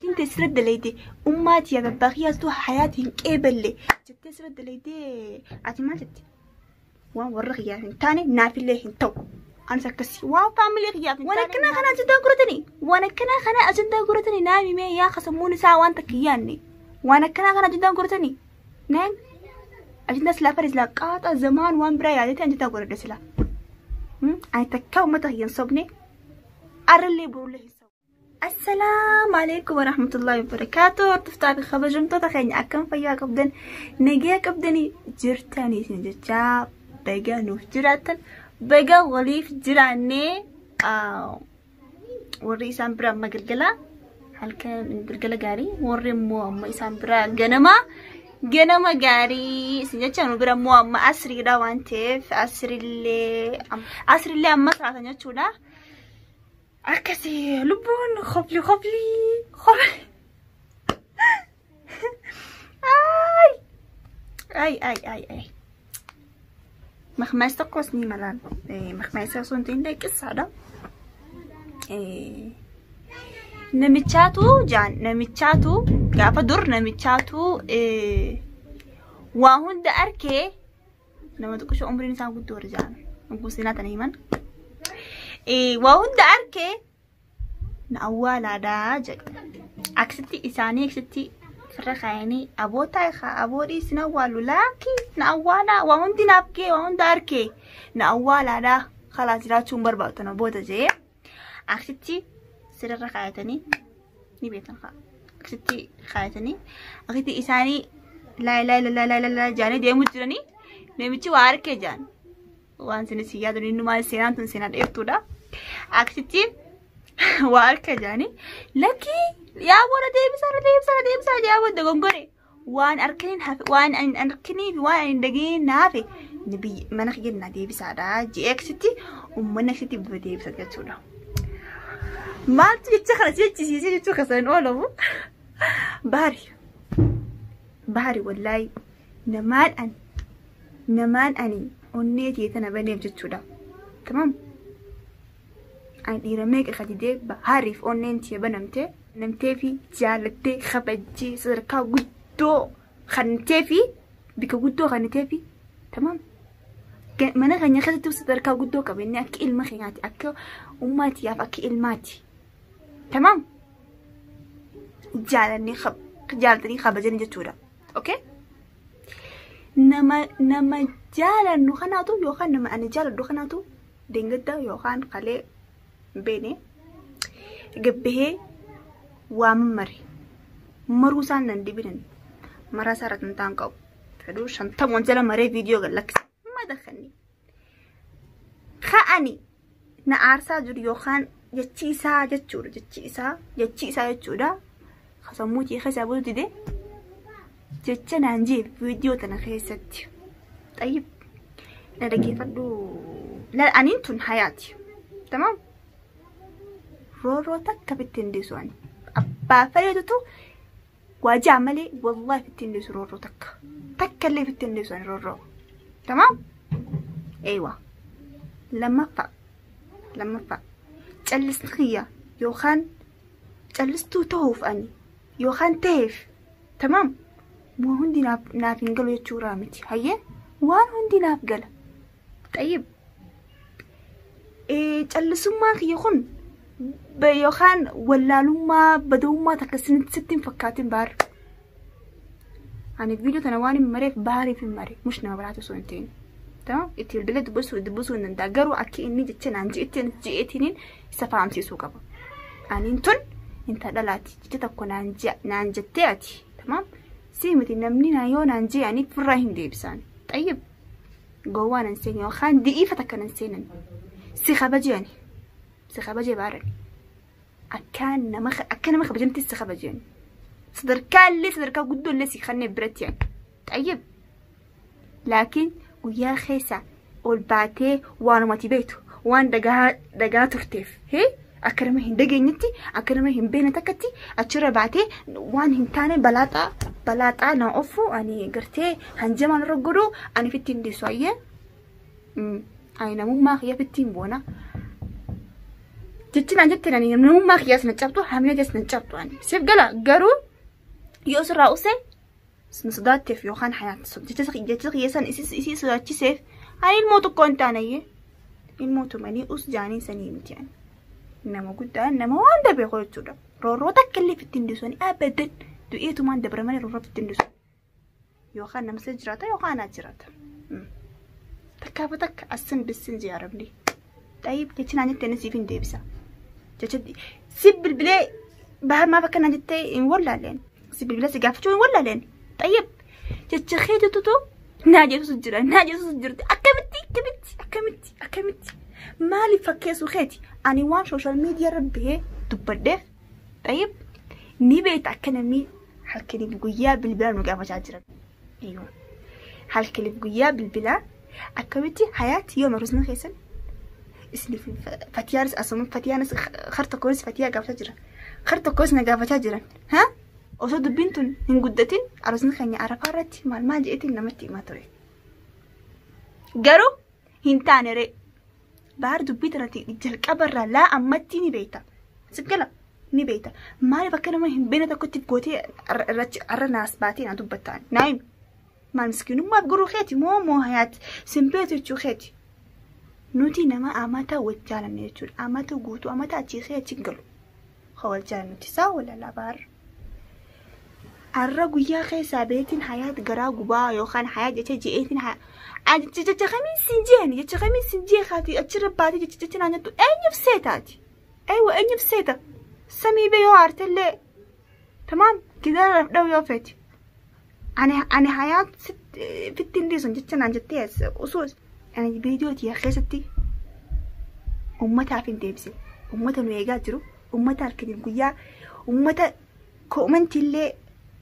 Tinte sirra dalayde ummaa tiyya abbaa kiyyaatu hayaati hin qeeballe jettee sirra dalayde ati maal jette? Waan warra kiyyaaf hin taane naafillee hin ta'u. Anis akkasii waan faamilee kiyyaaf hin taane. Waan akkanaa kana ajandaa godhatanii waan akkanaa kana ajandaa godhatanii naa himee yaa kasammuun isaa waan takka hin yaadne waan akkanaa kana ajandaa godhatanii naan ajandaa silaa fadhi silaa qaaxa zamaan waan biraa yaadeeti ajandaa godhadhe silaa. Ani takkaa uummata kiyya hin sobne arrallee borullee hin sobu. Assalaamu alaikum warahmatullahi wabarakaatuh. Hordoftaa fi kabajamtoota keenya akkam fayyaa qabdan nagaya qabdanii jirtanii isin jechaa baga nuuf jiraattan baga waliif jiraannee warri isaan bira amma galgala halkan galgala gaarii warri immoo amma isaan bira ganama ganama gaarii isin jecha nu bira immoo amma asriidha waan ta'eef asrillee asrillee amma saatan jechuudha. Akkasi lubbuun kofli kofli kofli. Ay ay ay ay ay. Makmaas tokkos ni malaan. Makmaasa osoo hin ta'in qissaadha. Namichaatu jaan namichaatu gaafa dur namichaatu waa hunda arkee nama xiqqisho umriin isaa guddoo warra jaan guusinaa tana himan. Waa hunda arkee na awwaalaadhaa jedhu. Akkasitti isaanii akkasitti firra kaayanii aboo taa'e aboo dhiisi na awwaalu laakki na awwaalaa waa hundi naaf ga'e waa hunda arkee na awwaalaadhaa kalaas jiraachuu hin barbaadu tana booda jee akkasitti sirra kaayatanii ni beektan kaa akkasitti kaayatanii akkasitti isaanii laa laa laa laa laa laa jaanii deemuu jiranii namichi waa arkee jaan waan sinis hin yaadu inni maal seenaan tun seenaa dheertuudha akkasitti waa harka jaanii lakkii yaa booda deebisaa deebisaa deebisaa yaa booda gongore waan harkaniin hafe waan ani harkanii fi waan ani dhageenye naafe mana kiyya na deebisaadha je'ee akkasitti uummanni akkasitti bifa deebisa jechuudha. Maaltu jecha kana si jechisiisee jechuu keessa hin oolamu. Baari baari wallaahi namaan ani namaan ani onnee tiyya tana baneef jechuudha. Tamam. Ani dhiira meeqa kadidee bahaariif onneen tiyya banamtee namtee fi jaalattee kabajjee sadarkaa guddoo kannitee fi bika guddoo kannitee fi tamam. Mana keenya keessatti sadarkaa guddoo qabannee akka ilma keenyaati akka ummaatiyaaf akka ilmaati. Tamam. Jaalannee jaalatanii kabajanii jechuudha. Okay? Nama nama jaalannu kanaatu yookaan nama ani jaaladhu kanaatu deengadda yookaan kalee beene gabbahee waa mare maruu isaan nan dibinan maraa isaa irratti hin ta'an qabu fedhuu shantamoon jala maree viidiyoo gad lakkisa madakanni ka'ani na aarsaa jiru yookaan jechi isaa jechuudha jechi isaa jechi isaa jechuudha sammuu kee keessaa butu dide jecha naan jee viidiyoo tana keessatti xayyib na dhaggeeffadhu aniin tun hayaati tamaam roorroo takka fitti hin deessu ani abbaa fayyadatu waajaa malee wallahi fitti hin deessu roorroo takka takka illee fitti hin deessu ani roorroo tamaam eewa lammaffaa lammaffaa callisni kiyya yookaan callistuu ta'uuf ani yookaan ta'eef tamaam waan hundi naaf hin galu jechuudha miti hayyee waan hundi naaf gala xayyib callisummaa kiyya kun yookaan wallaalummaa badawummaa takka sitti hin fakkaatin baar ani viidiyoo tana waan hin mareef baariif hin mare mush nama biraatu osoo hin ta'in tamam itti bilbilee dubbisuu dubbisuu hin danda'a garuu akka inni jecha naan je'etti je'eetiniin isa fahamsiisuu qaba aniin tun inta dhalaati jecha tokko naan jettee ati tamam si miti namni na yoo naan jee ani firraa hin deebisaan xayyib gowwaa nan seene yookaan di'iifa takka nan seenan si kabajee ani si kabajee baarani akka nama akka nama kabajamti si kabajee ani sadarkaa illee sadarkaa guddoo illee si kanneen biratti ani xayyib laakiin guyyaa keessa ol baatee waanuma ati beektu waan dhagaa dhagaa turteef hee akka nama hin dhageenyetti akka nama hin beekne takkatti achirra baatee waan hin taane balaaxaa balaaxaa na ofu ani gartee hanjamaan irra godhu ani fitti hin dhiisu ayyee ani namummaa kiyya fitti hin boona. Jechi naan jette nani namummaa kiyyaas na cabtu hamina jees na cabtu ani. Siif gala garuu yoo sirraa usee na sodaatteef yookaan hayaat jecha kiyya san isii sodaachiseef ani ilmoo tokko hin taanayyee. Ilmoo tumanii us jaanii sanii miti ani. Nama guddaa nama waan beeku jechuudha. Roorroo takka illee fitti hin dhiisanii abadan du'eetumaan dabra malee roorroo fitti hin dhiisu. Yookaan nama isa jiraata yookaan anaa jiraata. Takkaafa takka asin bisin jiyaaramni. Xayyib jechi naan jettee siif hin deebisa. Jecha si bilbilee bahar maaf akka naan jettee hin wallaaleen. Si bilbilee si gaafachuu hin wallaaleen. Xayyib jecha keetututu naa jeesuus jira naa jeesuus jirti akkamitti akkamitti akkamitti akkamitti maaliif fakkeessuu keeti ani waan social media irra bahee dubbadheef xayyib ni beekta akka namni halkaniif guyyaa bilbilaa nu gaafachaa jiran. Eeyyo. Halkaniif guyyaa bilbilaa akkamitti hayaatti yoo marusni keessan isiniif fatiyaanis asuma fatiyaanis har tokkonis fatiyaa gaafachaa jiran. Har tokkonis na gaafachaa jiran. Ha? Osoo dubbiin tun hin guddatin arusni keenya arafaa irratti maal maal jedheetiin namatti himaa ture. Garuu hin taane ree. Bahar dubbii tanatti jalqabarraa laa ammatti ni beekta. Siggala ni beekta. Maaliif akka nama hin beekne tokkotti gootee irratti arra naas baatee na dubbattaan? Naa himi. Maal miskiinummaaf guruu keeti moo moo hayaati sin beektu jechuu keeti. Nuti nama amata wal jaalanne jechuudha. Amata guutuu amata achii kee achi galu. Ka wal jaalannuti isaa wal baar. Arra guyyaa keessaa beetiin hayaat garaa gubaa yookaan hayaat jecha je'eetiin jecha kamiin sin jeeni jecha kamiin sin jee kaati achirra baatee jecha jecha naan jettu eenyuuf seetaati? Eewa eenyuuf seeta? Samii bee yoo aartellee tamaam gidaara dha'u yoo feeti. Ani hayaat fittiin dhiisun jecha naan jettee osoo ani viidiyoo tiyya keessatti ummataaf hin deebise. Ummata nu eegaa jiru, ummata halkaniif guyyaa, ummata koomantiillee,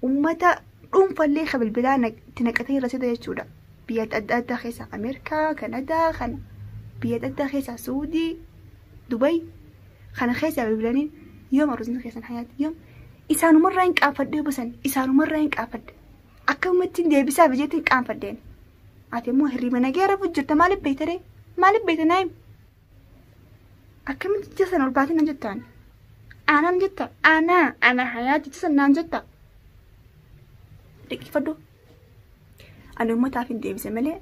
ummata dhuunfallee ka bilbilaa itti naqatee irra sida jechuudha. Biyya adda addaa keessa Ameerikaa, Kanadaa, kana biyya adda addaa keessa Suudii, Dubay kana keessa bilbilanii yoom arusni keessan hayaati yoom isaanumarraa hin qaanfadhe basan isaanumarraa hin qaanfadhe akkamatti deebisaaf ijeetti hin qaanfadheen. Ati immoo hirriba nagee rafu jirta maaliif beekta ree? Maaliif beekta naayim? Akkamitti jecha sana ol baatee naan jettaan? Aanaan jetta? Aanaa ana hayaa jecha sana naan jetta? Dhiqqifadhu. Ani uummataaf hin deebise malee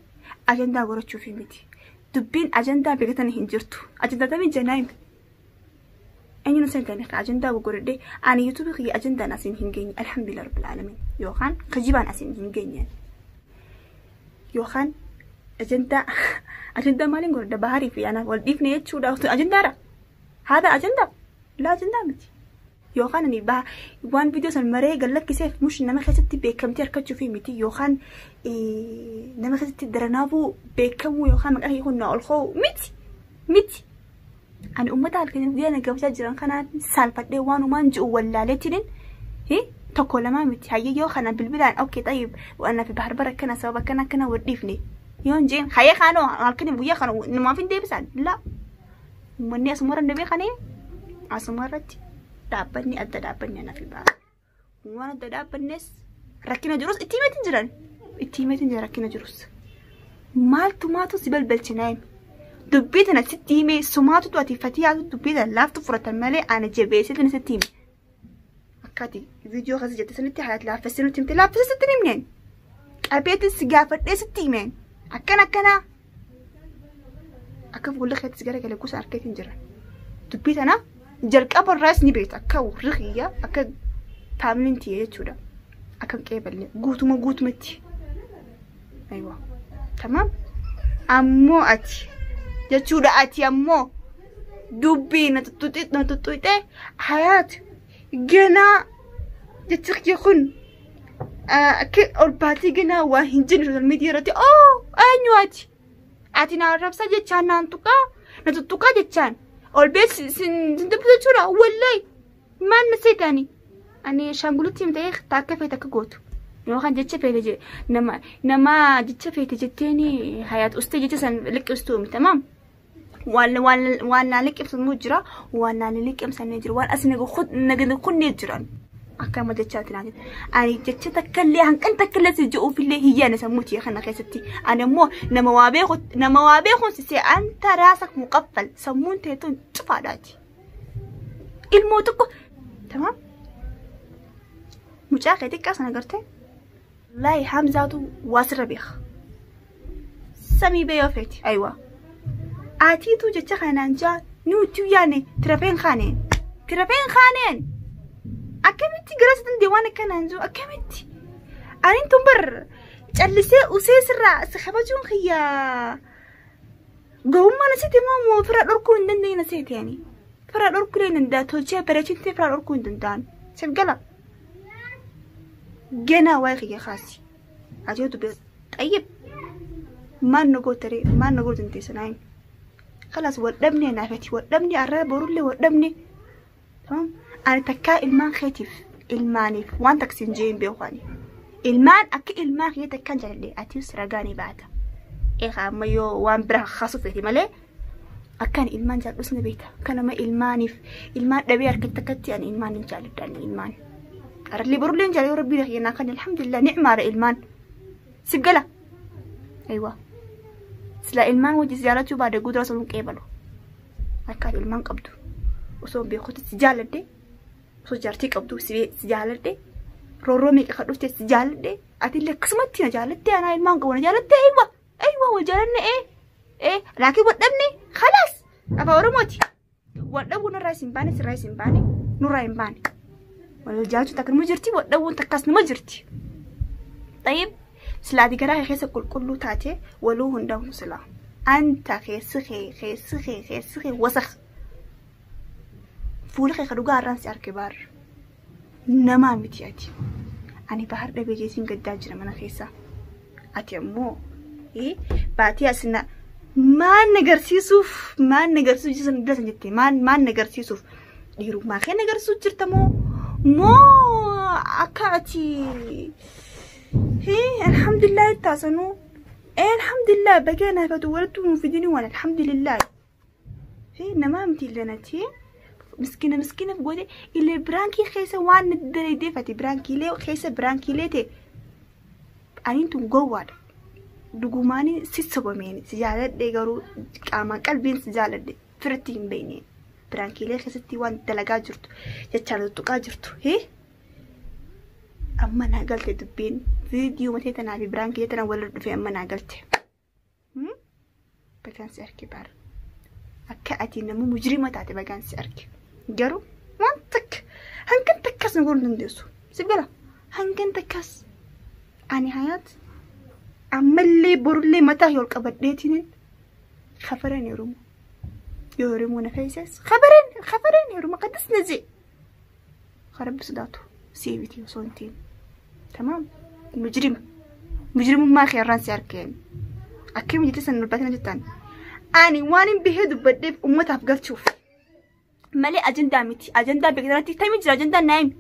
ajandaa gorachuuf miti. Dubbiin ajandaa beekatan hin jirtu. Ajandaa tamii jennaayim. Eenyuun isaan ta'e ajandaa gurguradhee ani yuutuubii kiyya ajandaan asiin hin geenye alhamdulillah rabbil alamin yookaan kijibaan asiin hin geenye. Yookaan ajandaa maaliin godhadha baharii fi anaaf wal dhiifne jechuudha ajandaadha. Haadha ajandaa laa ajandaa miti. Yookaan ani waan viidiyoo san maree gallakkiseef mush nama keessatti beekamtii argachuuf miti yookaan nama keessatti daranaafuu beekamuu yookaan maqaa kee kun ol ka'u miti miti. Ani uummata halkanii guyyaa na gaafachaa jiran kanaan saalfadhee waan uumaan ji'u wallaaleetiin tokko lamaa miti hayyee yoo kana bilbilaan okay xayyib waan fi bahar bara akkana sababa akkana akkana wal dhiifne yoo hin jeen hayyee kaanoo halkanii guyyaa kana namaaf hin deebisan laa uummanni asumarra hin beekanii asumarratti dhaabbanni adda dhaabbanni anaaf hin ba'a. Waan adda dhaabbannes rakkina jirus itti himeetiin jiran itti himeetiin jira rakkina jirus maaltu maatu si balbalchinaa himi. Dubbii tana sitti himee sumaatu ati fatiyaatu dubbii tana laaftu fudhatan malee ana jabeessitu sitti hime. Akkaati viidiyoo keessa jette sanitti hayaat laaffessee nutti himte laaffessee sitti himneen. Qabeetiin si gaafadhee sitti himeen. Akkana akkanaa. Akka fuula keetti garagalee gosa harkeetiin jira. Dubbii tana jalqaba irraas ni beekta akka warri kiyya akka faamiliin tiyya jechuudha. Akka hin qeeballe guutuma guutumatti. Aywa. Tamaam. Ammoo ati jechuudha ati ammoo dubbii na tuttuqxee hayaat ganaa jechi kiyya kun akka ol baatee ganaa waa hin jenne social media irratti oo eenyu ati ati na arrabsaa jechaan naan tuqaa na tuttuqaa jechaan ol bee sin dubbisu jechuudha wallahi maal na seetani ani shaangulutti himtee taakka feete akka gootu yookaan jecha feete nama nama jecha feete jetteeni hayaat ustee jecha san liqimsituu miti tamaam waan naa liqimsamu jira waan naa liqimsamee jira waan as naga kunnee jiran akkama jechaati naa ani jecha takka illee hanqan takka illee si je'uuf illee hiyyaane sammuu tiyya kana keessatti ani immoo nama waa beeku nama waa beekuun si see anta raasak muqaffal sammuun teetuun cufaadhaati Ilmoo tokko tamaam mucaa kee xiqqaa sana gartee wallaahi Hamzaatu waa sirra beeka. Samii bee yoo feeti aywa. Atiitu jecha kanaan jaa nuti yaane tirafeen kaaneen tirafeen kaaneen akkamitti gara si dandee waan akkanaan jiru akkamitti aniin tun bar callisee usee sirraa si kabajuun kiyyaa gowwummaan asitti immoo moo fira dhorkuu hin dandeenye asitti ani fira dhorkuu hin danda'a tolchee bareechintee fira dhorkuu hin danda'an siif gala ganaa waa'ee kiyya kaasi ati yoo xayyib maal na gootaree maal na gootu hin teessan خلاص ودمني نافتي ودمني الراب ورلي ودمني تمام. أنا تكا إلمان خيتف إلمانيف وان تكسين جين بيوخاني إلمان أكي إلمان خيتك كان جالي أتيوس رجاني بعدها إيه ما يو وان برا خاصو فيتي مالي أكان إلمان جال أسنا بيتا كان ما إلمانيف إلمان دبي أركتكتي أنا إلمان جال داني إلمان أرلي برلين جالي ربي لخينا كان الحمد لله نعمة إلمان سجلا أيوة sila ilmaan wajji jaalachuu baade gudura sun qeebalu akka ilmaan qabdu osoo beekutti si jaaladhe osoo jaartii qabdu si jaaladhe roorroo meeqa kan dhufte si jaaladhe atillee akkasumatti na jaalatte anaa ilmaan qabu na jaalatte aywa aywa wal jaalanne ee ee laakiin wadhabne khalaas afaan oromooti wadhabuun irraa isin baane sirraa isin baane nurraa hin baane wal jaalachuu takka numa jirti wadhabuun takkas numa jirti xayyib silaati garaa keessa qulqulluu taate waluu hundaa'u silaa anta keessi kee keessi kee keessi kee wasakh fuula kee dhugaa irraan si arge baar namaa miti ati ani bahar dhabee jeesiin gaddaa jira mana keessa ati ammoo baatii asina maan nagarsiisuuf maan nagarsiisuuf jesan dila san jette maan maan nagarsiisuuf dhiirummaa kee nagarsiisuuf jirta moo moo akka ati هي الحمد لله تاسنو إيه الحمد لله بقينا فتولت ومفيدين وانا الحمد لله هي نمامتي اللي نتي مسكينة مسكينة بقولي اللي برانكي خيسة وان الدريدي فاتي برانكي ليه خيسة برانكي ليه تي أنتم جوار دقوماني ست سبعمين سجالة دي قالوا كاما قلبين سجالة دي فرتين بيني برانكي ليه خيستي وان دلقا جرتو جتشالو تقا جرتو هي أما ناقلت دبين فيديو متى تنا في برانكي تنا ولا في أما ناقلت بكان سأركي بار أكأتي نمو مجرمة تعتي بكان سأركي جرو وانتك هنكن تكاس نقول نديسو سيبلا هنكن تكاس أنا حياة عملي برلي متى يلقى بديتين خفرين يرمو يرمو نفيسس خبرين خفرين يرمو قدس نزي خرب صداته سيبتي وصونتين تمام مجرم مجرم ما خير رانسي أركين أكيد جلسة نربتنا جدا أنا واني بهدو بدي أمتها في تشوف مالي أجندة متي أجندة بقدرتي تمجر أجندة نايم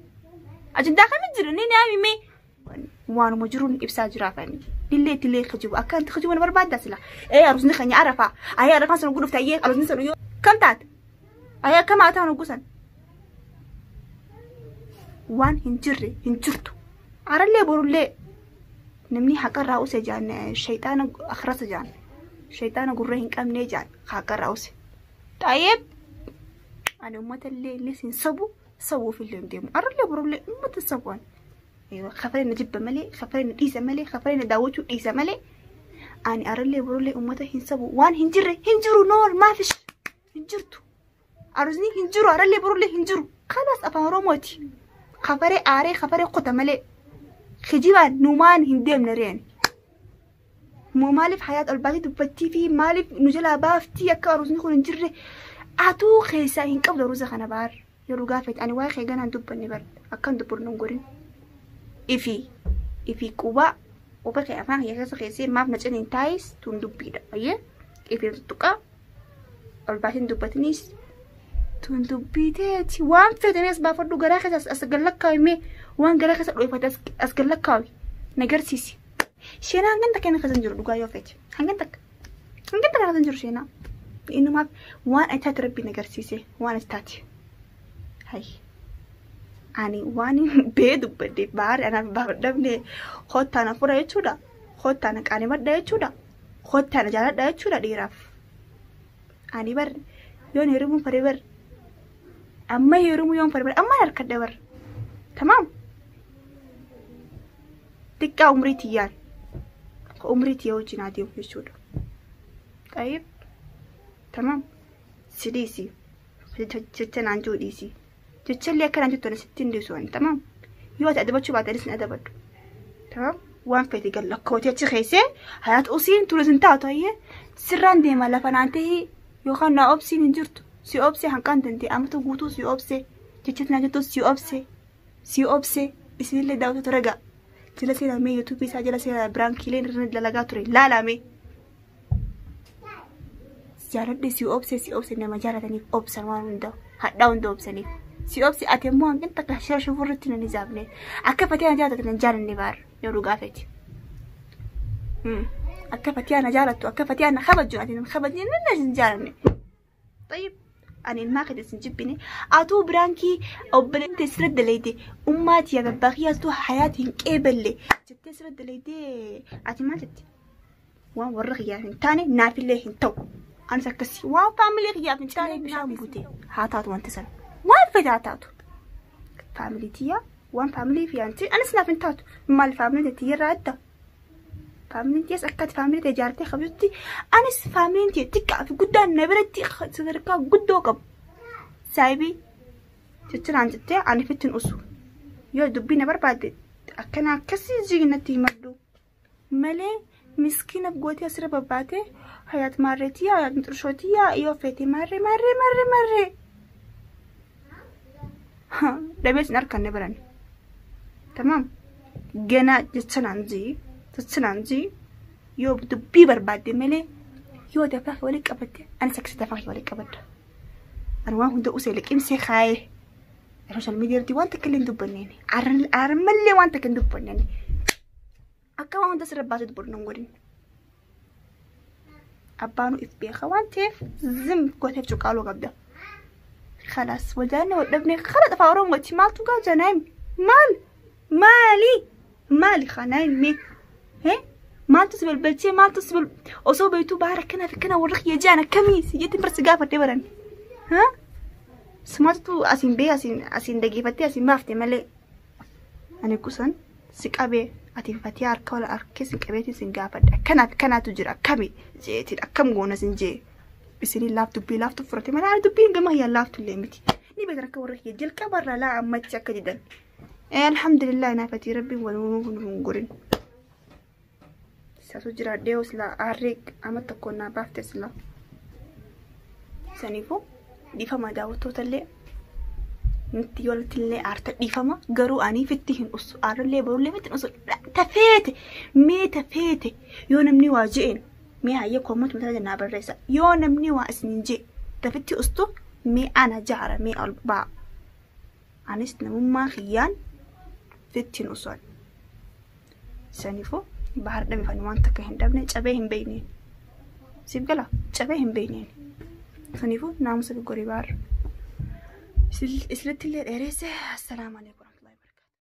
أجندة خمجر ني نايم مي وانو مجرون إبسا جرافني للي تلي خجوا أكان تخجوا أنا بربعد داسلة إيه أرزني خني عرفة أيه عرفة سنقول في تأيه أرزني سنقول كم تات أيه كم عطانا قصن وان هنجري هنجرتو عرلي برولي نمني حق الرؤوس جان الشيطان أخرس جان الشيطان قرهن كم نجان حق الرؤوس طيب أنا أمة اللي اللي سنسبو سووا في اللي نديم عرلي برولي أمة السبوان أيوة خفرين نجيب ملي خفرين إيسا ملي خفرين داوتو إيسا ملي أنا أرلي برولي أمة هنسبو وان هنجري هنجرو نور ما فيش هنجرتو أرزني هنجرو أرلي برولي هنجرو خلاص أفهم روموتي خفري آري خفري قطة ملي خجيبان نومان هندم نرين مو مالف حياة الباقي دبتي في مالف نجلا بافتي أكا أرزني خون نجري أتو خيسا هنقبل روزا خنا بار يرو قافت أنا واي خيغانا دبني بر أكان دبر نونغورين إفي إفي كوبا وبقي أفان هي خيسا خيسي ما بنجنين تايس تندبيدا أيه إفي تتوكا الباقي دبتنيس tundubbiiteeti waan fedhanis baafadhu garaa keessa as gallakkaawime waan garaa keessa dhoofate as gallakkaawi nagarsiisi. Sheenaa hangan takka inni keessa hin jiru dhugaa yoo feete hangan takka hangan takka keessa hin jiru sheenaa innumaaf waan achi taate rabbi nagarsiise waan achi taate. Hay ani waan bee dubbadde baari anaaf baafadhamne kottaa na fura jechuudha kottaa na qaanimadha jechuudha kottaa na jaaladha jechuudha dhiiraaf. Ani bar yoon hirimuun faree bar Amma heerumuu yoon barbaade amma harkadha bar. Tamaam. Xiqqaa umrii tiyyaan. Umrii tiyya wajjin haa deemu jechuudha. Xayyib. Tamaam. Si dhiisi. Jecha naan jiru dhiisi. Jecha illee akka naan jettu sitti hin dhiisu ani tamaam. Yoo ati adabachuu baate anis hin adabadhu. Tamaam. Waan feete gal lakkootee achi keessee hayaat usiin turis hin taatu hayyee sirraan deema lafa naan ta'ee yookaan naa obsiin hin jirtu. Si obsee hanqaan danda'e amata guutuu si obsee jecha naan jettu si obsee si obsee isinillee daawwattoota ragaa. Jala seenamee yuutuubii isaa jala seenaa biraankiileen irra dalagaa ture laalame. Jaaladhe si obsee si obsee nama jaalataniif obsan waan hunda hadhaa hunda obsaniif. Si obse ati immoo hanqin takka shira shufurritti nan ijaafne akka fatee na jaalatu nan jaalanne baar yoo dhugaa feeti. Akka fatee na jaalattu akka fatee na kabajju ati nan kabajne nan hin jaalanne. Tayyib ani ilmaa keetis hin jibbine atuu biraankii obboleettii tee sirra dalayde ummaa tiyya babbaa kiyyaatu hayaati hin qeeballe jettee sirra dalayde ati maal jette waan warra kiyyaaf hin taane naafillee hin ta'u anis akkasii waan faamilii kiyyaaf hin taane bishaan buute haa taatu wanti sana waan fedhe haa taatu faamilii tiyya waan faamilii fiyaanti anis naaf hin taatu maal faamilii tiyya irraa adda Faamiliin tiyyas akka ati faamilii tee ijaartee qabdutti anis faamiliin tiyya xiqqaa fi guddaan na biratti sadarkaa guddoo qabu. Saayibii jecha naan jettee ani fitti hin usu. Yoo dubbii na barbaadde akkana akkasii jignatti himadhu. Malee miskiina gootee asirra babbaatee hayaat maarree tiyya hayaat mixirshoo tiyya yoo feete maarree maarree maarree maarree. Dhabee sin harkanne baran. Tamaam. Ganaa jecha naan jii jecha naan jii yoo dubbii barbaadde malee yoo dafaa kee walii qabatte anis akkasitti dafaa kee walii qabadda. Ani waan hunda usee liqimsee kaayee sooshaal miidiyaa irratti waan takka illee hin dubbanneen armallee waan takka hin dubbanneen akka waan hunda sirra baasee dubbadhu nan godhin. Abbaanu if beeka waan ta'eef zim gooteef cuqqaaluu qabda. Kalaas wal jaalanne wal dhabne kala afaan Oromooti maaltu gaa janaayim maal maali maali kanaayim mee hee maaltu si balbalchee maaltu si bal osoo beektuu baara akkanaa fi akkana warra kiyya jaan akkamii si jettiin barsi gaafadhee baran haa sumaatu asiin bee asiin asiin dhageeffattee asiin baafte malee ani kusan si qabee ati fatiyaa harka wal harkee sin qabeetiin sin gaafadhe akkanaaf kanaatu jira akkami jeetiin akkam goona sin jee isiniin laaf dubbii laaftu furate malee ani dubbiin gama kiyyaan laaftu illee miti ni beekan akka warra kiyya jalqaba irraa laa ammatti akka jedhan alhamdulillah naafatii rabbiin wal nu hin gorin satu jiraadhee silaa aarree ama tokko naa baafte silaa saniifuu dhiifama daawwattoota illee nutti yoo illee aarta dhiifama garuu ani fitti hin usu aarrallee barullee fitti hin usu tafeete mee tafeete yoo namni waa je'een mee hayyee koomatti mataa naa barreessa yoo namni waa isin je'e tafitti ustu mee ana jaara mee ol ba'a anis namummaa kiyyaan fitti hin usu saniifuu bahar dhabifani waan takka hin dhabne cabee hin beekneen siif gala cabee hin beekneen saniifuu naamusa gorii bahar. Isinitti illee dheeresse. Assalaamu alaikum.